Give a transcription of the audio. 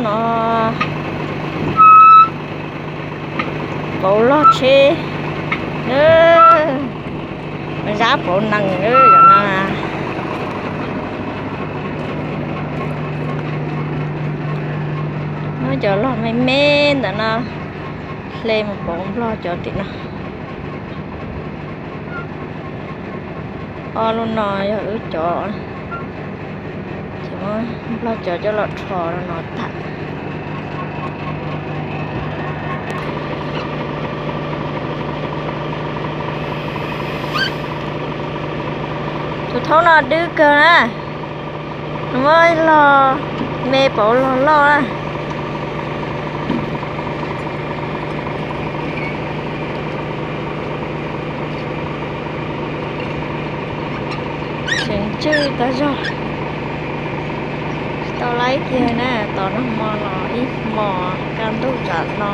No pauv log tsheb, zab pauv nees no. Muab cov log me me ntawm no hle mus pauv nplog cov tim no. Ob lub no yog wb cov, ces muab nplog cov coj los rho no tag. Tus thaub no dwb kawg na, muab log me pauv log loj na. Tseem tswj tag zog, tsis tau laib kiag na, tos nag hmo los ib hmos kaj ntug tsam no.